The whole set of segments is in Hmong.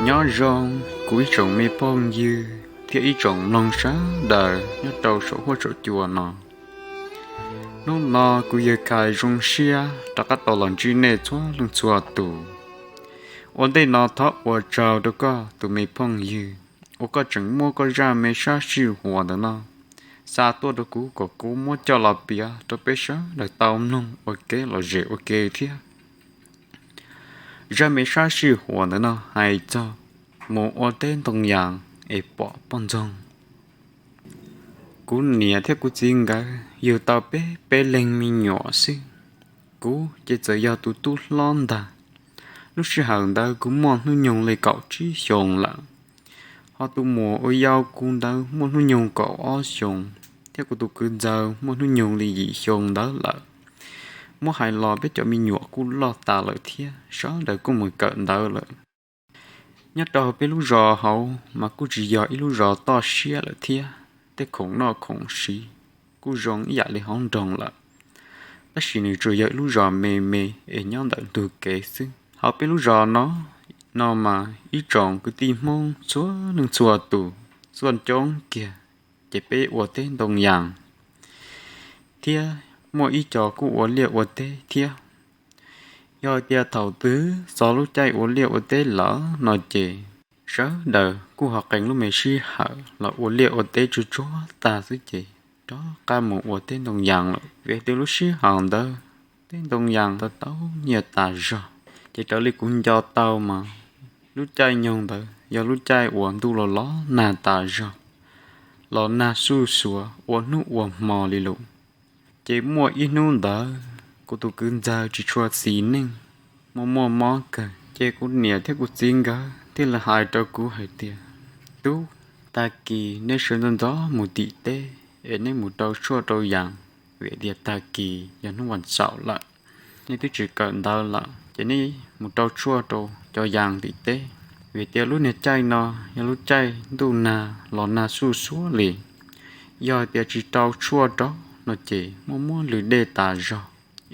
Nyob zoo kuv ib tsoom me phooj ywg thiab ib tsoom mloog sawv daws nyob rau saum huab saum cua no. Hnub no kuv yawg Khais zoo siab rov qab tau los ntsib nej txhua leej txhua tus. Ua ntej no thov ua tsaug rau koj tus me phooj ywg uas koj tseem muab koj zaj me sab sij huam ntawm no xa tuaj rau kuv kom kuv muab coj los piav rau peb sawv daws tau mloog ua kev lom zem ua ke thiab. Zaj me sab sij huam ntawm no hais txog mus ua teb ntoo yas es pom poj ntxoog. Kuv niam thiab kuv txiv nkawd yug tau peb peb leeg me nyuam xwb. Kuv ces txawm yog tus tub hlob ntag. Lub sij hawm ntawd kuv muaj hnub nyoog li kaum tsib xyoos lawm, ho tus muam uas yau kuv ntawd muaj hnub nyoog kaum ob xyoos, thiab kuv tus kwv ntxawg muaj hnub nyoog li yim xyoo ntawd lawm. Muab hais los peb cov me nyuam kuj loj tas lawm thiab sawv daws kuj mus kawm ntawv lawm. Nyob rau peb lub zos hauv mas kuj tsis yog ib lub zos toj siab lawm thiab, tej khoom noj khoom siv kuj zoo ib yam li hauv nroog lawm, tab sis nws tsuas yog ib lub zos me me es nyob ntawm ntug kev xwb. Hauv peb lub zos no, no mas ib tsoom kwv tij Hmoob txhua leej txhua tus txuj coob kiag, ces peb ua teb ntoo yas thiab muaj ib co kuj ua liaj ua teb thiab. Yog tias thaum twg txog lub caij ua liaj ua teb lawm no ces sawv daws kuj ho qee lub me sij hawm los ua liaj ua teb tsuag tsuag tag xwb ces rov qab mus ua teb ntoo yas lawm, vim tias lub sij hawm ntawd teb ntoo yas ntawd tau nyiaj tas zog. Ces raws li kuv nco tau mas lub caij nyoog ntawd yog lub caij uas ntuj los los nag tas zog, los nag xuj xuav ua hnub ua hmo li lawm. Ces muaj ib hnub ntawd kuv tus kwv ntxawg tsis tshua xis neej, muaj muaj mob kawg, ces kuv niam thiab kuv txiv nkawd thiaj li hais rau kuv hais tias, Tub, tag kis neb sawv ntxov ntxov mus tim teb es neb mus rau tshuaj rau yas, vim tias tag kis yog hnub vas xaum lawm, neb twb tsis kawm ntawv lawm ces neb mus rau tshuaj rau cov yas tim teb, vim tias lub niag caij no yog lub caij ntuj nag los nag xuj xuav li. Yog hais tias tsis rau tshuaj rau no ces muaj muab lwm dej tas zog,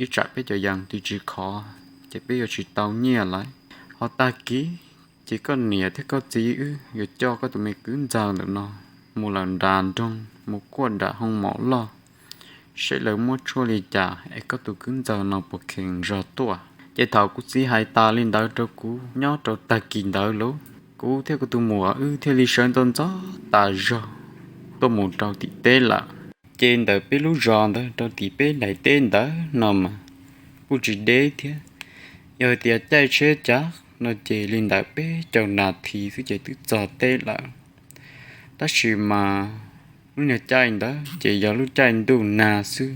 ib tsam peb cov yas twb tsis khov ces peb yuav tsis tau nyiaj lawm. Ho tag kis ces koj niam thiab koj txiv wb yuav coj koj tus me kwv ntxawg ntawm no mus lawm nram nroog mus kuaj nram hoo maum loj, seb lawv muab tshuaj li cas es koj tus kwv ntxawg no puas kheev zog tuaj. Ces thaum kuv txiv hais tas li ntawd rau kuv nyob rau tag kis ntawd lauj, kuv thiab kuv tus muam wb thiaj li sawv ntxov ntxov tas zog tuaj mus rau tim teb lawm. Ces ntawm peb lub zos ntawd rau tim peb daim teb ntawd no mas kuj tsis deb thiab, yog tias caij tsheb cav no ces li ntawm peb caug nas this xwb ces twb txog teb lawm. Tab sis mas lub niag caij ntawd ces yog lub caij ntuj nag xwb,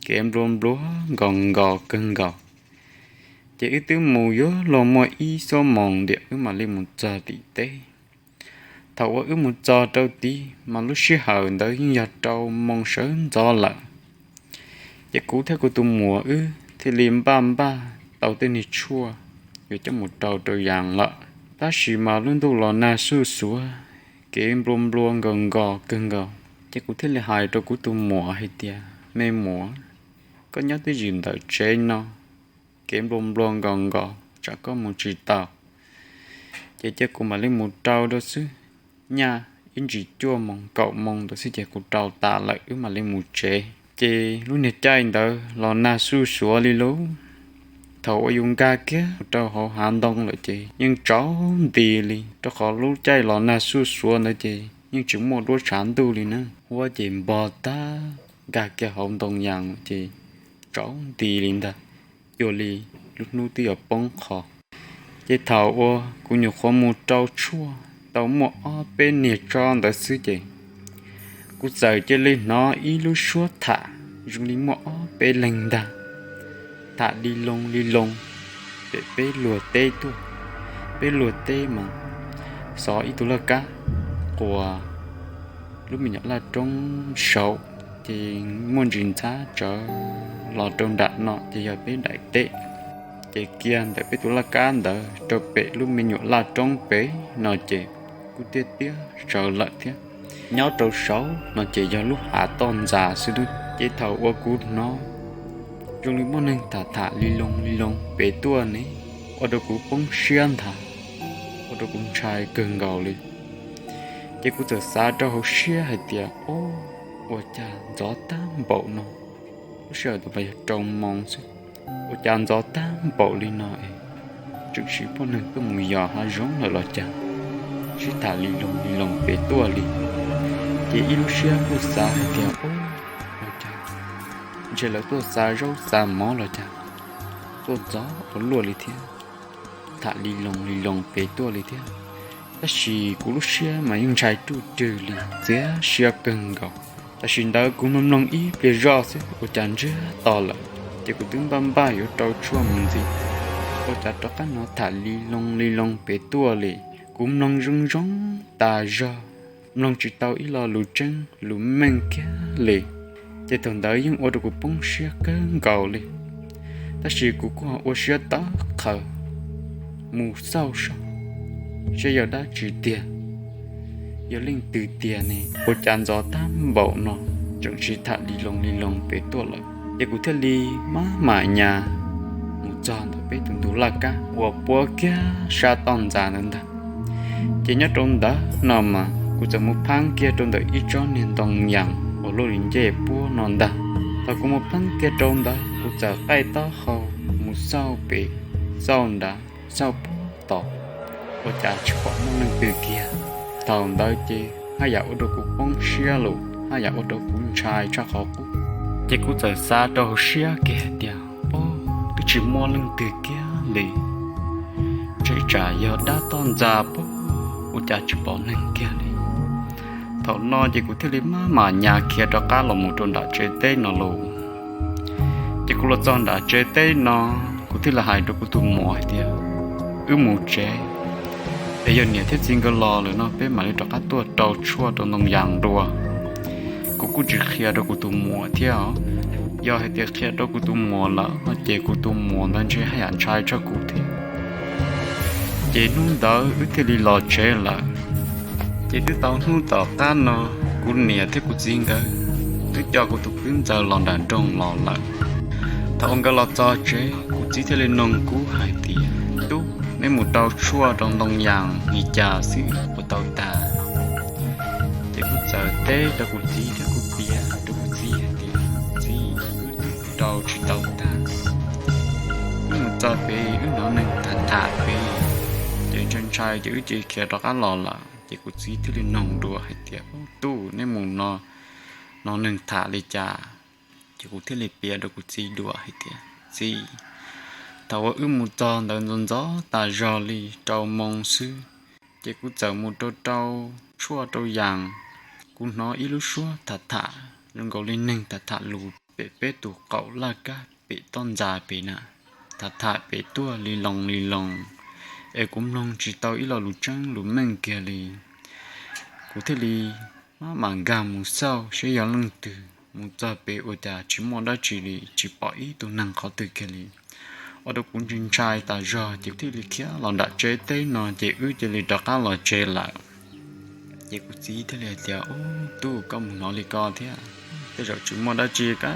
kev nplua nplua nkos nkos kawg nkaus. Ces wb twb mus yuav luag muaj ib xuab moos ntiam wb mam li mus txog tim teb. Thaum uas wb mus txog rau tid mas lub sij hawm ntawd yeej yog rau moo sawv ntxov lawm. Ces kuv thiab kuv tus muam wb thiaj li npaj npaj tau tej niag tshuaj yuav coj mus rau rau yas lawm. Tab sis mas lub ntuj los nag xuj xuav, kev nplua nplua nkos nkos kawg nkaus. Ces kuv thiaj li hais rau kuv tus muam hais tias, Me muam, koj nyob twj ywm ntawm tsev no, kev nplua nplua nkos nkos tsam koj mus tsis tau. Ces cia kuv mam li mus rau rau xwb, nyaj ib ntsis cuaj moos kaum moos ntawd xwb ces kuv rau tas lawm wb mam li mus tsev. Ces lub niag caij ntawd los nag xuj xuav li lauj. Thaum uas yus nkag kiag mus rau hauv hav ntoo lawm ces yeej tsaus nti li, rau qhov lub caij los nag xuj xuav ntawd ces yeej tsis muaj duab tshav ntuj li na. Huab ces npog tag, nkag kiag hauv ntoo yas ces tsaus nti li ntag, cuag li lub hnub twb yuav poob qho. Ces thaum uas kuv nyuam qhuav mus rau tshuaj tau muaj ob peb niag tsob ntawd xwb ces kuv txawm cia li hnov ib lub suab tham zoo li muaj ob peb leeg ntag, tham li loo li loo pem peb luag teb tuaj. Peb luag teb mas xov ib tug laj kab quas lub me nyuam laj roob saud, ces muaj ntsis ntxhab tsawv los rau nram no ces yog peb daim teb. Ces kiag ntawm peb tus laj kab ntawd rau pem lub me nyuam laj roob pem no ces kuj tiaj tiaj tsawv lawm thiab. Nyob rau saud no ces yog lub hav toj ntxas xwb. Ces thaum uas kuv hnov zoo li muaj neeg tham tham li loo li loo pem tuaj ne, ua rau kuv poob siab ntag, ua rau kuv ntshai kawg nkaus li. Ces kuv txawm xav rau hauv siab hais tias, o, ua cas ntxov tag npaum no, lub sij hawm ntawd mas yog rau moos xwb, ua cas ntxov tag npaum li no es tseem siv poj neeg tuaj mus yos hav zoov lawm los cas, sib tham li loo li loo pem tuaj li. Ces ib lub siab kuj xav hais tias, o, ua cas ntshe lawv tuaj xa zaub xa mov los cas, tuaj ntxov ua luaj li thiab, tham li loo li loo pem tuaj li thiab. Tab sis kuv lub siab mas yeej ntshai ruj rwg li, txiav siab kawg nkaus. Tam sim ntawd kuv mloog mloog ib pliag zoj xwb ua cas ntsiag to lawm, ces kuv twb npaj npaj yuav rau tshuaj mus ntxiv, ua cas rov qab hnov tham li loo li loo pem tuaj li. Kuv mloog zoo zoo tas zog, mloog tsis tau ib lo lus tseeb lus meej kiag li. Ces thaum ntawd yeej ua rau kuv poob siab kawg nkaus li. Tab sis kuv kuj ho ua siab tawv qhawv mus xauj seb seb yog dab tsi tiag, yog leej twg tiag ne, ua cas ntxov tag npaum no tseem siv tham li loo li loo pem tuaj lawm. Ces kuv thiaj li maj mam nyas mus txog ntawm peb tus ntug laj kab uas puab kiag sab toj ntxas ntawd ntag. Ces nyob rau ntawd no mas kuv txawm mus pheeb kiag rau ntawm ib tsob niag ntoo yas uas luaj li ncej puab no ntag. Thaum kuv mus pheeb kiag rau ntawd, kuv txawm qaij taub hau mus xauj pem, xauj nrad, xauj puag tod, ua cas tsis pom muaj leej twg kiag. Thaum ntawd ces haj yam ua rau kuv poob siab lawm, haj yam ua rau kuv ntshai tshaj qhov qub. Ces kuv txawm xav rau hauv siab kiag hais tias, o, twb tsis muaj leej twg kiag li, ntshe tsam yog dab toj ntxas pob, ua cas tsis pom neeg kiag li. Thaum no ces kuv thiaj li maj mam nyas khiav rov qab los mus rau nram tsev teb no lauj. Ces kuv los txog nram tsev teb no, kuv thiaj li hais rau kuv tus muam hais tias, wb mus tsev, es yog niam thiab txiv nkawd los lawm no peb mam li rov qab tuaj rau tshuaj rau ntoo yas dua. Kuv kuj tsis qhia rau kuv tus muam thiab os. Yog hais tias qhia rau kuv tus muam lawm no ces kuv tus muam ntawd ntshe haj yam ntshai tshaj kuv thiab. Ces hnub ntawd wb thiaj li los tsev lawm. Ces twb tau hnub tom qab no, kuv niam thiab kuv txiv nkawd twb coj kuv tus kwv ntxawg los nram nroog los lawm. Thaum uas nkawd los txog tsev, kuv txiv thiaj li nug kuv hais tias, tub, neb mus rau tshuaj rau ntoo yas li cas xwb ua tau tag? Ces kuv txawm teb rau kuv txiv thiab kuv piav rau kuv txiv hais tias, txiv, wb twb rau tsis tau tag, wb mus txog pem wb hnov neeg tham tham pem, ces ntshai ntshai ces wb cia li khiav rov qab los lawm. Ces kuv txiv thiaj li nug dua hais tias, tub, neb mus no hnov neeg tham li cas? Ces kuv thiaj li piav rau kuv txiv dua hais tias, txiv, thaum uas wb mus txog ntawd ntxov ntxov tas zog li rau moo xwb, ces kuv txawm mus rau rau tshuaj rau yas, kuv hnov ib lub suab tham tham zoo nkaus li neeg tham tham lus pem peb tus qaum laj kab pem toj ntxas pem na, tham tham pem tuaj li loo li loo, es kuv mloog tsis tau ib lo lus tseeb lus meej kiag li. Kuv thiaj li maj mam nkag mus xauj seb yog leej twg, mus txog pem ua cas tsis muaj dab tsi li, tsis pom ib tug neeg qhov twg kiag li. Ua rau kuv ntshai ntshai tas zog ces thiaj li khiav los nram tsev teb no ces wb cia li rov qab los tsev lawm. Ces kuv txiv thiaj li hais tias, ub, tub, koj mus hnov li ko thiab, tej zaum tsis muaj dab tsi ka,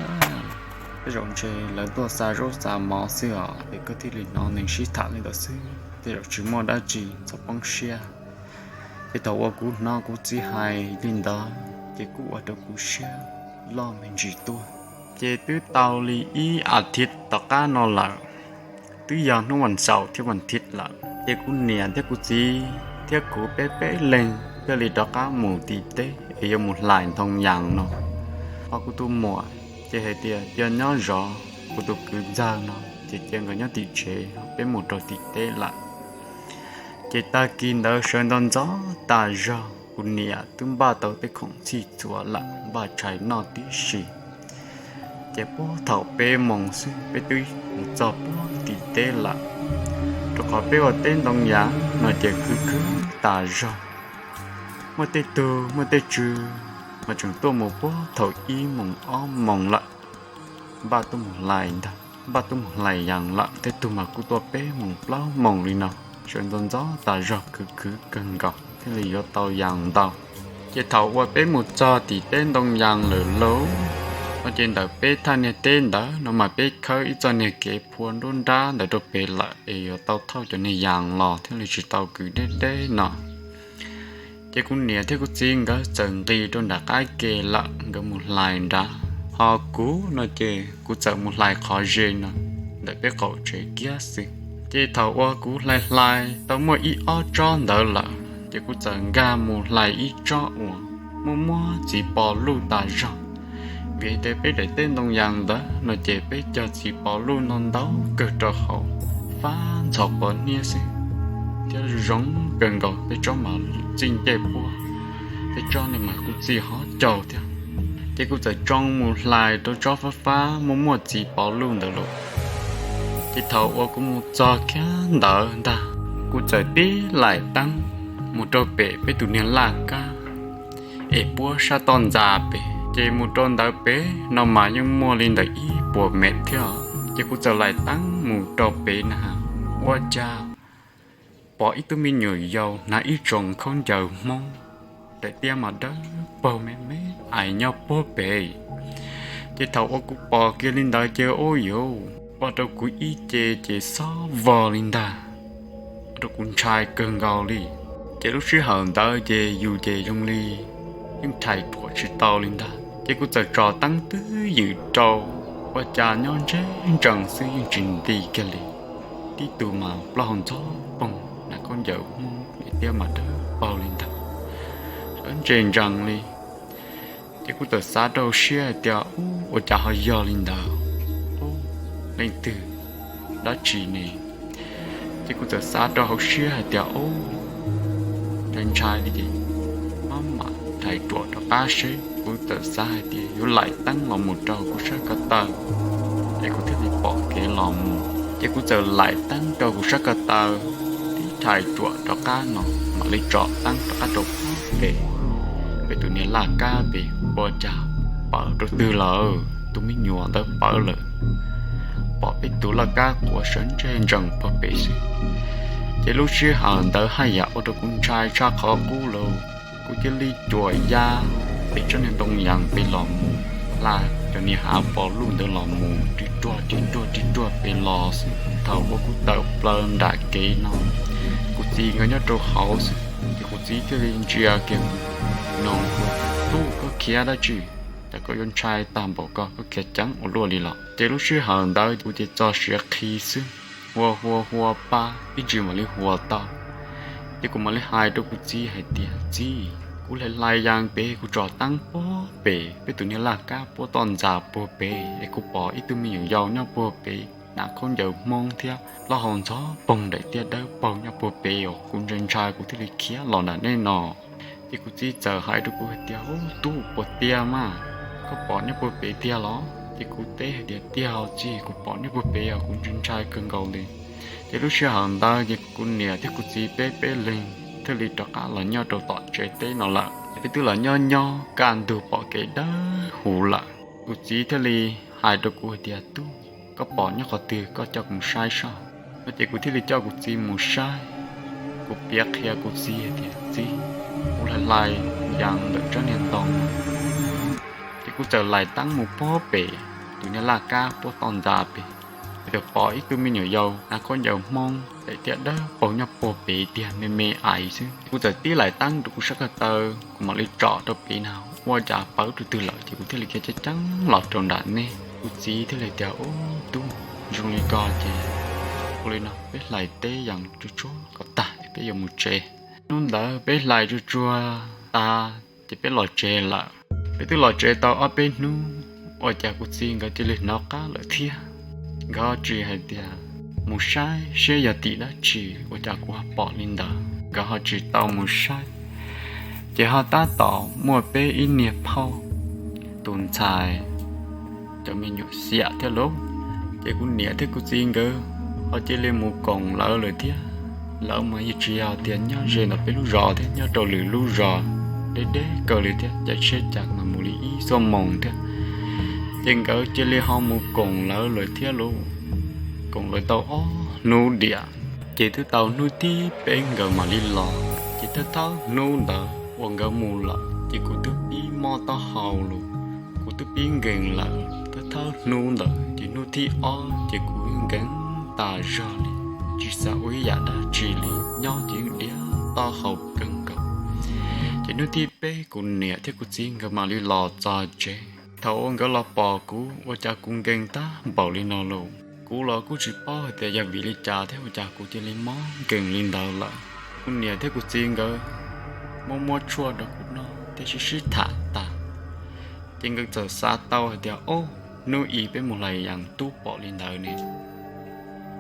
tej zaum ntshe lawv tuaj xa zaub xa mov xwb os, es koj thiaj li hnov neeg sib tham li ntawd xwb, tej zaum tsis muaj dab tsi, txhob poob siab. Ces thaum uas kuv hnov kuv txiv hais li ntawd ces kuj ua rau kuv siab loj me ntsis tuaj. Ces twb tau li ib as thiv tom qab no lawm, twb yog hnub vas xaum thiab vas thiv lawm, ces kuv niam thiab kuv txiv thiab kuv peb peb leeg thiaj li rov qab mus tim teb es yuav mus hlais ntoo yas no. Ho kuv tus muam ces hais tias yog nyob zov kuv tus kwv ntxawg no, ces cia nkawd nyob tim tsev, peb mus rau tim teb lawm. Ces tag kis ntawd sawv ntxov ntxov tas zog, kuv niam twb npaj tau tej khoom txhij txhua lawm, npaj tshais noj tib si. Ces puag thaum peb moos xwb peb twb mus txog puag tim teb lawm, rau qhov peb ua teb ntoo yas no ces khwv khwv tas zog. Muaj tej tug muaj tej tswv mas tseem tuaj mus puag thaum ib moos ob moos lawm, npaj tuaj mus hlais ntag, npaj tuaj mus hlais yas lawm. Tej tug mas kuj tuaj peb moos plaub moos li no, sawv ntxov ntxov tas zog khwv khwv kawg nkaus thiaj li yuav tau yas ntau. Ces thaum uas peb mus txog tim teb ntoo yas lawm lauj, No ces ntawm peb thaj niag teb ntawd no mas peb khawb ib txoj niag kev phua nruab nrab ntawd rau pem lawm es yuav tau thauj cov niag yas los thiaj li tsis tau kwv deb deb no. Ces kuv niam thiab kuv txiv nkawd txawm nqis rau nram qab ke lawm, nkawd mus hlais nrad, ho kuv no ces kuv txawm mus hlais qhov ze no ntawm peb qaum tsev kiag xwb. Ces thaum uas kuv hlais hlais tau muaj ib ob tsob ntawd lawm ces kuv txawm nkag mus hlais ib tsob uas muaj muaj txiv pos luj tas zog. Vim tias peb daim teb ntoo yas ntawd no ces peb cog txiv pos luj no ntau kawg rau hauv, fab ntxhov quav niab xwb, thiab zoo kawg nkaus, tej tsob mas txij ncej puab, tej tsob ne mas kuj txij hov caug thiab. Ces kuv txawm tsoo mus hlais rau tsob fab fab muaj muaj txiv pos luj ntawd lauj. Ces thaum uas kuv mus txog kiag ntawd ntag, kuv txawm tib laim teeb mus rau pem peb tus niag laj kab es puab sab toj ntxa pem, ces mus rau ntawd pem no mas yeej muaj li ntawm ib puas mev thiab. Ces kuv txawm laim teeb mus rau pem na, ua cas pom ib tug me nyuam yaus hnav ib tsoom khaub ncaws Hmoob, daim tiab mas dawb paug me me ais nyob puag pem. Ces thaum uas kuv pom kiag li ntawd ces ua yuav ua rau kuv ib ce ces xob vog li ntag, ua rau kuv ntshai kawg nkaus li. Ces lub sij hawm ntawd ces yus ces zoo li yeej rhais ruam tsis tau li ntag. Ces kuv txawm tsom teeb twb ywm rau, ua cas nyob ntseg ntsees xwb yeej tsis nti kiag li. Tib tug mas plaub hau ntxhov poog, hnav khaub ncaws Hmoob, daim tiab mas dawb paug li ntag, sawv ntseg ntsees li. Ces kuv txawm xav rau hauv siab hais tias, ub, ua cas ho yog li ntawd? Ub, leej twg, dab tsi ne? Ces kuv txawm xav rau hauv siab hais tias, ub, ntshai ntshai li ces maj mam rhais ruam rov qab seb. Kuv txawm xav hais tias yuav laim teeb los mus rau kuv sab ko taw es kuv thiaj li pom kev los mus. Ces kuv txawm laim teeb rau kuv sab ko taw, tib rhais ruam rov qab no mam li tsom teeb rov qab rau pem peb tus niag laj kab pem, ua cas pawv rau twg lawm, tus me nyuam ntawd pawv lawm. Pom peb tus laj kab quav sawv ntseg ntsees puag pem xwb. Ces lub sij hawm ntawd haj yam ua rau kuv ntshai tshaj qhov qub lawm. Kuv cia li cuam ya pem tsob niag ntoo yas pem los mus, hla cov niag hav pos luj ntawd los mus ris ruag ris ruag ris ruag pem los xwb. Thaum uas kuv tawm plaws nram kev no, kuv txiv nkawd nyob rau hauv xwb, ces kuv txiv thiaj li ntsia kiag kuv, nug kuv, tub, koj khiav dab tsi? Cas koj yuav ntshai tag npaum ko, koj khiav ceev ua luaj li los? Ces lub sij hawm ntawd kuv ces txo siav qhi xwb, hua hua hua pa ib ntsis mam li hua tau. Ces kuv mam li hais rau kuv txiv hais tias, txiv, kuv hlais hlais yas pem kuv tsom teeb puag pem peb tus niag laj kab puab toj ntxas puag pem es kuv pom ib tug me nyuam yaus nyob puag pem hnav khaub ncaws Hmoob thiab plaub hau ntxhov poog daim tiab dawb paug nyob puag pem os, kuv ntshai ntshai kuv thiaj li khiav los nram nej no. Ces kuv txiv txawm hais rau kuv hais tias, ub, tub, puas tiag mas, koj pom nyob puag pem tiag los? Ces kuv teb hais tias, tiag os txiv, kuv pom nyob puag pem os, kuv ntshai ntshai kawg nkaus li. Ces lub sij hawm ntawd ces kuv niam thiab kuv txiv peb peb leeg thiaj li rov qab los nyob rau tom tsev teb no lawm. Peb twb los nyob nyob kaj ntug pom kev dawb huv lawm, kuv txiv thiaj li hais rau kuv hais tias, tub, koj pom nyob qhov twg, koj coj kuv mus saib soj. No ces kuv thiaj li coj kuv txiv mus saib. Kuv piav qhia kuv txiv hais tias, txiv, kuv hlais hlais yas ntawm tsob niag ntoo, ces kuv txawm laim teeb mus puag pem tus niag laj kab puab toj ntxas pem, ces txawm pom ib tug me nyuam yaus hnav khaub ncaws Hmoob daim tiab dawb paug nyob puag pem tiag, me me ais xwb. Kuv txawm tib laim teeb rau kuv sab ko taw, kuv mam li tsom rau pem na, ua cas pawv rau twg lawm, ces kuv thiaj li khiav ceev ceev los rau nram nej. Kuv txiv thiaj li tias, ub, tub, zoo li ko ces ua li no, peb hlais teb yas tsuag tsuag kom tag peb yuav mus tsev. Hnub ntawd peb hlais tsuag tsuag tas ces peb los tsev lawm. Peb twb los tsev tau ob peb hnub, ua cas kuv txiv nkawd cia li hnov qab lawm thiab. Nkawd ho tsis hais tias mus saib seb yog tim dab tsi, ua cas kuv ho pom li ntawd, nkawd ho tsis tau mus saib. Ces ho tab tom muaj peb ib niag phauj tus ntxhais cov me nyuam xiam thiab lauj. Ces kuv niam thiab kuv txiv nkawd ho cia li mus koom lawv lawm thiab. Lawv mas yeej tsis yog tias nyob ze ntawm peb lub zos thiab, nyob rau lwm lub zos deb deb kawg li thiab, caij tsheb cas mas mus li ib xuab moos thiab. Ces nkawd cia li ho mus koom lawv lawm thiab lauj. Koom lawv tau ob hnub diam, ces twb tau hnub thib peb nkawd mam li los. Ces thawj thawj hnub ntawd uas nkawd mus lawm ces kuv twb pib mob taub hau lauj. Kuv twb pib nkees lawm, thawj thawj hnub ntawd ces hnub thib ob ces kuv nkees tas zog li, tsis xav ua ib yam dab tsi li, nyob ces yeej diav taub hau kawg nkaus. Ces hnub thib peb kuv niam thiab kuv txiv nkawd mam li los txog tsev. Thaum uas nkawd los pom kuv, ua cas kuv nkees tag npaum li no lauj? Kuv los kuj tsis paub hais tias yog vim li cas thiab ua cas kuv cia li mob nkees li ntawd lawm. Kuv niam thiab kuv txiv nkawd muab muab tshuaj rau kuv noj thiab sib sib tham tas, ces nkawd txawm xav tau hais tias, Ob, hnub i peb mus hlais yas tub pom li ntawd ne,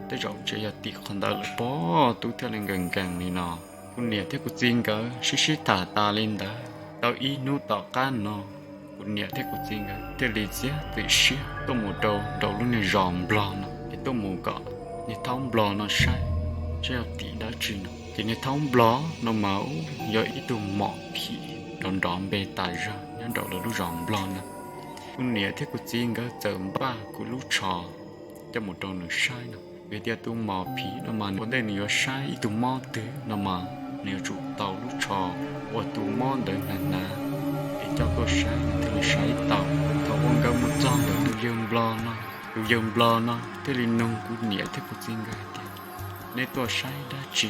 tej zaum tseem yog tim qhov ntawd lawm pob tub thiaj li nkees nkees li no. Kuv niam thiab kuv txiv nkawd sib sib tham tas li ntawd, tau ib hnub tom qab no, kuv niam thiab kuv txiv nkawd thiaj li txiav txim siab tuaj mus rau nraum lub niag zos Nplog no, es tuaj mus kom niag thaub Nplog no saib, saib yog tim dab tsi no. Ces niag thaub Nplog no mas ub, yog ib tug mom phim nrov nrov npe tas zog nyob nraum lawv lub zos Nplog no. Kuv niam thiab kuv txiv nkawd txawm npaj kuv lub tsho coj mus rau nws saib no, vim tias tus mom phim no mas ua ntej nws yuav saib ib tug mob twg no mas nws yuav tsum tau lub tsho uas tus mob ntawd hnav hnav, es coj tuaj saib nws thiaj li saib tau. Thaum uas nkawd mus txog ntawm tus yawg Nplog no, tus yawg Nplog no thiaj li nug kuv niam thiab kuv txiv nkawd hais tias, Nej tuaj saib dab tsi?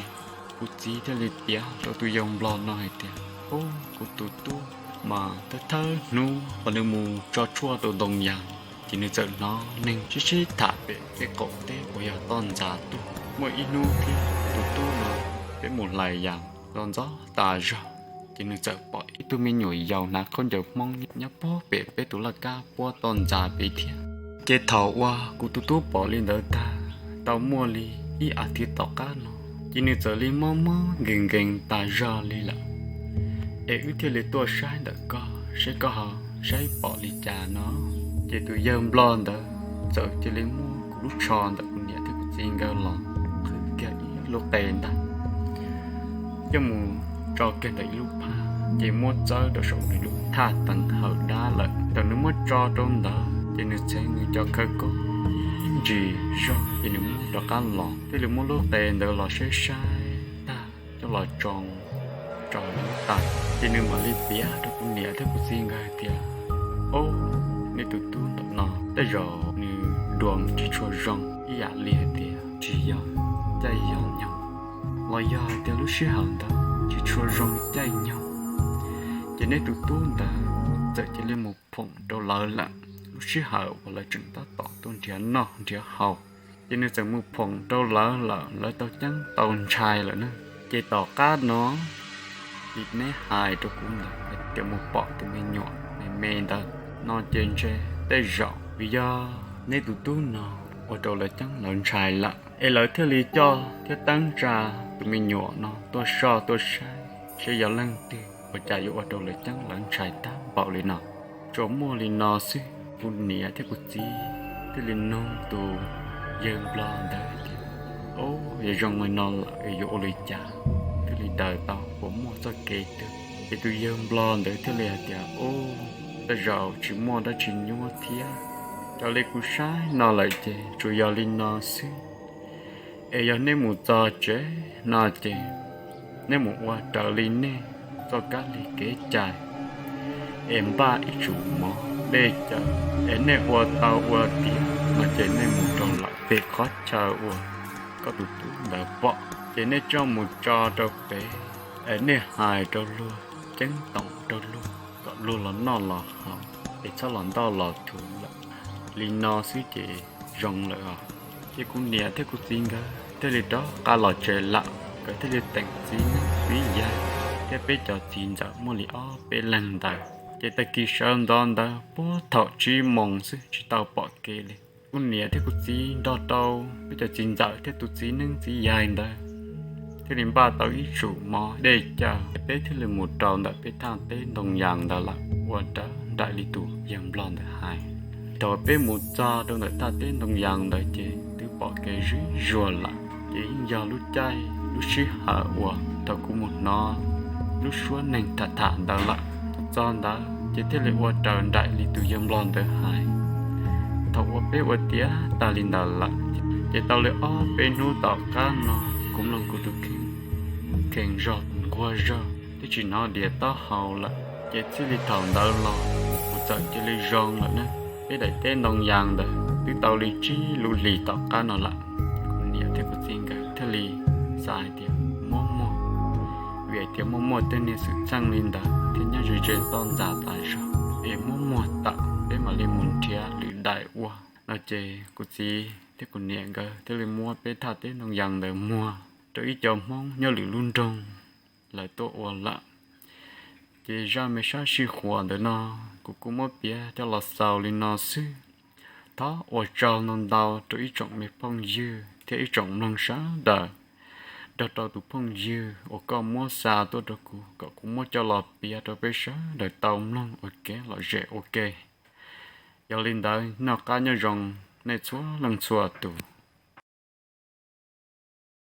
Kuv txiv thiaj li piav rau tus yawg Nplog no hais tias, Ub, kuv tus tub mas thawj thawj hnub uas nws mus tso tshuaj rau ntoo yas, ces nws txawm hnov neeg sib sib tham pem tej qaum teb uas yog toj ntxas tuaj. Muaj ib hnub thiab tus tub no peb mus hlais yas ntxov ntxov tas zog, ces nws txawm pom ib tug me nyuam yaus hnav khaub ncaws Hmoob nyob puag pem peb tus laj kab puab toj ntxas pem thiab. Ces thaum uas kuv tus tub pom li ntawd tag, tau muaj li ib as thiv tom qab no, ces nws txawm li mob mob nkees nkees tas zog li lawm. Es wb thiaj li tuaj saib ntawm koj seb koj ho saib pom li cas no. Ces tus yawg Nplog ntawd txawm cia li muab kuv lub tsho ntawm kuv niam thiab kuv txiv nkawd los qhwv kiag ib lub qe ntag, coj mus tso kiag ntawm ib lub phaj, ces muab txawb rau saum nws lub thaj teev hawm dab lawm. Thaum nws muab tso rau ntawd ces nws txheev nws cov khawv koob ntsis zog, ces nws muab rov qab los, thiaj li muab lub qe ntawd los saib saib tag coj los tso tso lub tas, ces nws mam li piav rau kuv niam thiab kuv txiv nkawd hais tias, Ob, nej tus tub ntawm no tej zaum nws dua tsis tshua zoo, ib yam li hais tias tsis yog caij yog nyoog, los yog hais tias lub sij hawm ntawd tsis tshua zoo caij nyoog, ces nej tus tub ntawd txawm cia li mus phoom rau lawv lawm. Lub sij hawm uas lawv tseem tab tom tuaj nrhiav noj nrhiav haus, ces nws txawm mus phoom rau lawv lawm, lawv tau ceeb tau ntshai lawm na. Ces tom qab no, vim neb hais rau kuv ntawd tias mus pom tus me nyuam me me ntawd no ces ntshe tej zaum vim yog neb tus tub no ua rau lawv ceeb lawv ntshai lawm, es lawv thiaj li coj thiab teeb tsa tus me nyuam no tuaj soj tuaj saib seb yog leej twg ua cas yuav ua rau lawv ceeb lawv ntshai tag npaum li no. Tsuas muaj li no xwb, kuv niam thiab kuv txiv thiaj li nug tus yawg Nplog ntawd hais tias, Ob, yog zoo li no lawm es yuav ua li cas thiaj li daws tau, puas muaj txoj kev twg? Ces tus yawg Nplog ntawd thiaj li hais tias, Ub, tej zaum tsis muaj dab tsi nyuaj thiab. Raws li kuv saib no lawm ces tsuas yog li no xwb. Es yog nej mus txog tsev no ces nej mus ua raws li nej txoj kab li kev cai, es npaj ib tsum mov dej cawv, es nej ua tau ua tiav no ces nej mus rau lawm pem qhov chaw uas koj tus tub ntawd pom, ces nej coj mus tso rau pem, es nej hais rau luag, ceeb toom rau luag kom luag los noj los haus, es txhob los ntoj los thuv lawm. Li no xwb ces zoo lawm os. Ces kuv niam thiab kuv txiv nkawd thiaj li rov qab los tsev lawm, nkawd thiaj li teem txiv neeb txiv yaig thiab peb cov txiv ntxawm muaj li ob peb leeg ntawd. Ces tag kis sawv ntxov ntawd puag thaum tsib moos xwb tsis tau pom kev li. Kuv niam thiab kuv txiv nrog rau peb cov txiv ntxawm thiab tus txiv neeb txiv yaig ntawd thiaj li npaj tau ib tsum mov dej cawv, peb thiaj li mus rau ntawm peb thaj teb ntoo yas ntawd lawm, ua raws nraim li tus yawg Nplog ntawd hais. Thaum peb mus txog rau ntawm thaj teb ntoo yas ntawd ces twb pom kev zuj zuag lawm, ces yeej yog lub caij lub sij hawm uas thaum kuv mus hnov lub suab neeg tham tham ntawd lawm. Txog ntawd ces thiaj li ua raws nraim li tus yawg Nplog ntawd hais. Thaum uas peb ua tiav tag li ntawd lawm, ces tau li ob peb hnub tom qab no, kuv mloog kuv tus kheej, kheej zog nquag zog twb tsis hnov diav taub hau lawm. Ces txij li thaum ntawd los, kuv txawm cia li zoo lawm ne, peb daim teb ntoo yas ntawd twb tau li tsib lub hlis tom qab no lawm. Kuv niam thiab kuv txiv nkawd thiaj li xav hais tias muab muag, vim hais tias muaj muaj tej niag xwm txheej li ntawd thiab nyob ze ze toj ntxas tas zog, es muab muag tawm peb mam li mus nrhiav lwm daim ua no. Ces kuv txiv thiab kuv niam nkawd thiaj li muab peb thaj teb ntoo yas ntawd muag rau ib co Hmoob nyob lwm lub nroog lawv tuaj ua lawm. Ces zaj me sab sij huam ntawm no kuv kuj muab piav coj los xaus li no xwb. Thov ua tsaug ntau ntau rau ib tsoom me phooj ywg thiab ib tsoom mloog sawv daws, nrog rau tus phooj ywg uas koj muab xa tuaj rau kuv kom kuv muab coj los piav rau peb sawv daws tau mloog ua kev lom zem ua ke. Yog li ntawd noj qab nyob zoo nej txhua leej txhua tus.